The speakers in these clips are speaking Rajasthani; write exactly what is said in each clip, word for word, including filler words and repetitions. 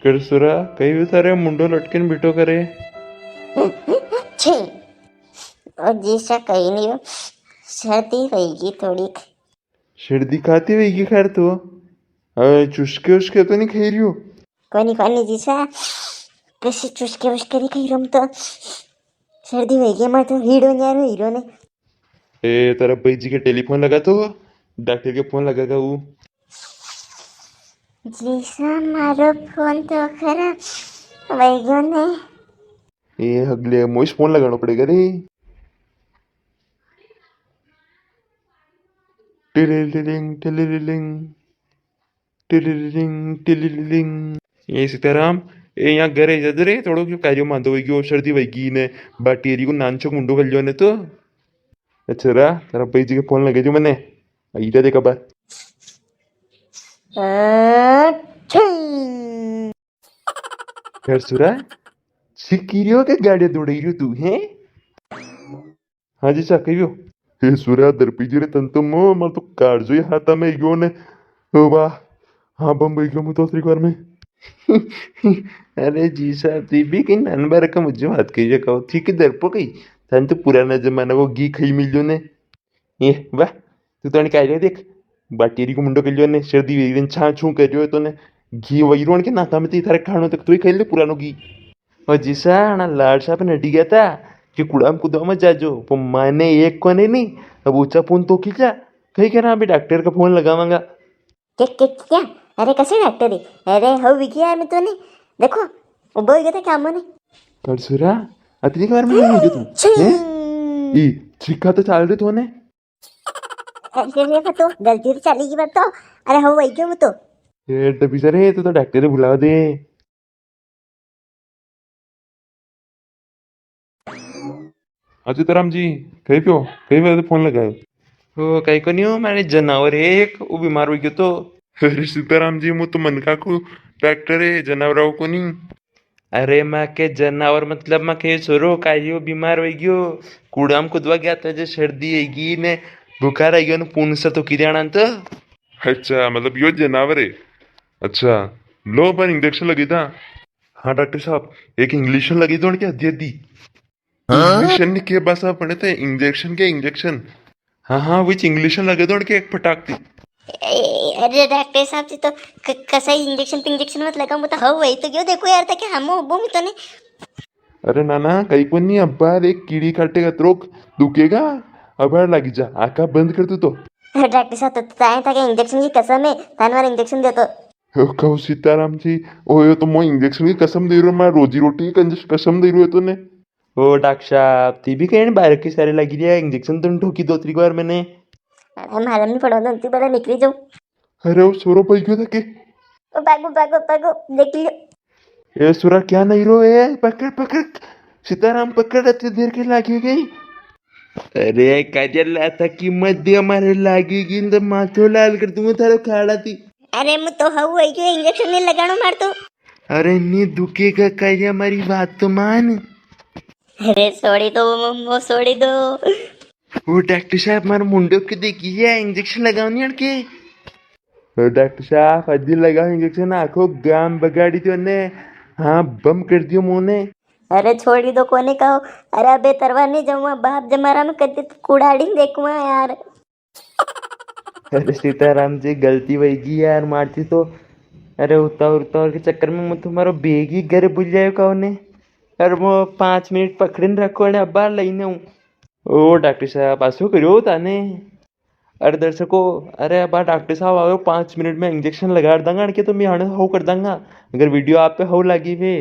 कर सुरा, कई भी थारे मुंडो लटकिन बिठो करे। छी। ओ जीसा, कई नी हो, सर्दी वईगी थोड़ीक। सर्दी काती वईगी खैर तो? अरे चुस्के उस्के तो नी खाई रियो? कोनी कोनी जीसा, कसी चुस्के उस्के नी खाई रियो हूँ तो। सर्दी वईगी मारे तो, हीरो न्यारो हीरो ने। ए, तारा भाई जी के टेलीफोन लगा तो, डॉक्टर के फोन लगागा वो। जीसा, मारो फोन तो खराब वईग्यो ने। ए, अगले मोइस फोन लगाणो पड़ेगा रे। टिलिलिलिंग, टिलिलिलिंग, टिलिलिलिंग, टिलिलिलिंग। ए सीताराम, ए, यहाँ घरे जद रे, थोड़ो क्यों कार्यो मांदो वईग्यो, सर्दी वईगी ने, बाटी हरी को नानचो मुंडो कर लियो ने तो। अच्छा रा, तारा भाई जी के फोन लगे जो मने, आई जा देखा बार। खैर सुरा, सिक्की रियो के गाड़िया दौड़ाई रियो तू, हैं? हाँ जी सा, कहियो। हे सुरा, दरपी जी रे, तन तो मो, मार तो काळजो ही हाथा में गयो ने। ओ वाह, हाँ, बम वईग्यो मु तो अतरी बार में। अरे जी सा, तू भी कई नान बार का मुझे बात कही रखा हो, ठीक है, दरपो कई। तन तो पुराना जमाना को घी खाई मिल्यो ने। ये वाह, तू तो अणी कार्यो देख, बाटी हरी को मुंडो कर लियो ने, सर्दी वईगी ने, छाँ छूँ कर रियो है तो ने, घी वई रो अणके नाका में, तो थारे खाणो तक तू ही खाई ले पुरानो घी। ओ जीसा, अणा लाड साहब नडी गया था कि कुड़ा में कूदवा मत जाजो, पर माने एक कोने नी, अब ऊंचा पून तो खींचा, कई करा अभी डॉक्टर का फोन लगावांगा। के, के, क्या? अरे कसे डॉक्टर है? अरे हो विकी यार, मैं तो नी, देखो, उबो हो गया था क्या मने। कर सुरा, अतरी बार में हो गया तू? छी। हैं? ई, छिक्का तो चाल रे तूने। अरे, अरे, वो तो गलती से चली गई बात तो। अरे, हो वई ग्यो वो तो। ए, डबी सर, ए, तू तो डॉक्टर बुलावा दे। हाँ सीताराम जी, कई प्यो, कई वजह से फोन लगायो? ओ, कई कोनी हो, मारे जनावर है एक, वो बीमार हो गयो तो। अरे सीताराम जी, मु तो मनका को डॉक्टर है, जनावरा को कोनी। अरे माँ के जनावर मतलब माँ के छोरो कायो बीमार हो गयो, कूड़ा में कूदवा गया था जो सर्दी होगी ने बुखार आई गयो ने पूर्ण सा तो किरियाणा तो। अच्छा, मतलब यो जनावर है। अच्छा, लो अपन इंजेक्शन लगी था। हाँ डॉक्टर साहब, एक इंजेक्शन लगी दो उनके हद्दी हद्दी। हाँ? इंजेक्शन ने के बस आप पढ़े थे, इंजेक्शन के इंजेक्शन। हाँ, हाँ, विच इंजेक्शन लगे दो उनके एक फटाक थी। ए, अरे डॉक्टर साहब जी तो क-, कसा इंजेक्शन पिंजेक्शन मत लगाओ, वो तो हव वई तो गयो, देखो यार, ताकि हम वो भी तो नहीं। अरे नाना, कई कोनी, अबार एक कीड़ी काटेगा तो रोक, दुखेगा, अबार लागी जा, आंखा बंद कर तू तो। अरे डॉक्टर साहब, तो ताए ताके इंजेक्शन की कसम है, तान मारे इंजेक्शन दे तो। ओ, कहू सीताराम जी, ओ, यो तो मो इंजेक्शन की कसम दे रहो, मारे रोजी रोटी की कंजस-, कसम दे रहो है तूने। ओ डॉक्टर साहब, ती भी कहीं बाहर की सारी लगी रही है, इंजेक्शन तुम ठोकी दो तीन बार मैंने। अरे मालूम नहीं पड़ो, तुम बड़ा निकली जाओ। अरे, वो सोरो पै गयो था के? ओ भागो, भागो, भागो, देख लियो। ए, सुरा, क्या नहीं रो, ए, पकड़, पकड़, सीताराम, पकड़, अति देर के लागी गई। अरे, काजल, लाता की मत दे, हमारे लागी गई, तो माथो लाल कर दूंगा थारो खाड़ा थी। अरे, मु तो हव वई गयो, इंजेक्शन नहीं लगाणो मार तो। अरे, नी दुखेगा, काजल, हमारी बात तो मान। अरे, छोड़ी दो, मो, मो, छोड़ी दो। ओ डॉक्टर साहब, मारो मुंडो के देखिए, इंजेक्शन लगाओ नी अड़के। ओ डॉक्टर साहब, हल्दी लगाओ इंजेक्शन, आखो गाम बगाड़ी दो ने। हाँ, बम कर दियो मोने। अरे छोड़ी दो, कोने कहो। अरे अबे तरवा नी जमवा, बाप जमारा में कदी तो कुड़ाड़ी देखवा यार। अरे सीताराम जी, गलती वही गई यार मारती तो। अरे उतावर उतावर के चक्कर में मु तुम्हारो बेग ही घर भूल जायो कहो ने। अरे वो पाँच मिनट पकड़न रखो ने, अबार लेने हूँ। ओ डॉक्टर साहब, असो करो ताने। अरे दर्शकों, अरे अब डॉक्टर साहब आओ, पाँच मिनट में इंजेक्शन लगा देंगे अड़के, तो मैं आने हो कर देंगा। अगर वीडियो आप पे हो लगी वे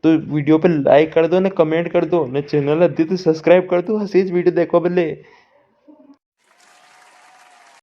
तो वीडियो पे लाइक कर दो ने, कमेंट कर दो ने, चैनल अद्दे तो सब्सक्राइब कर दो, हसीज वीडियो देखो बल्ले।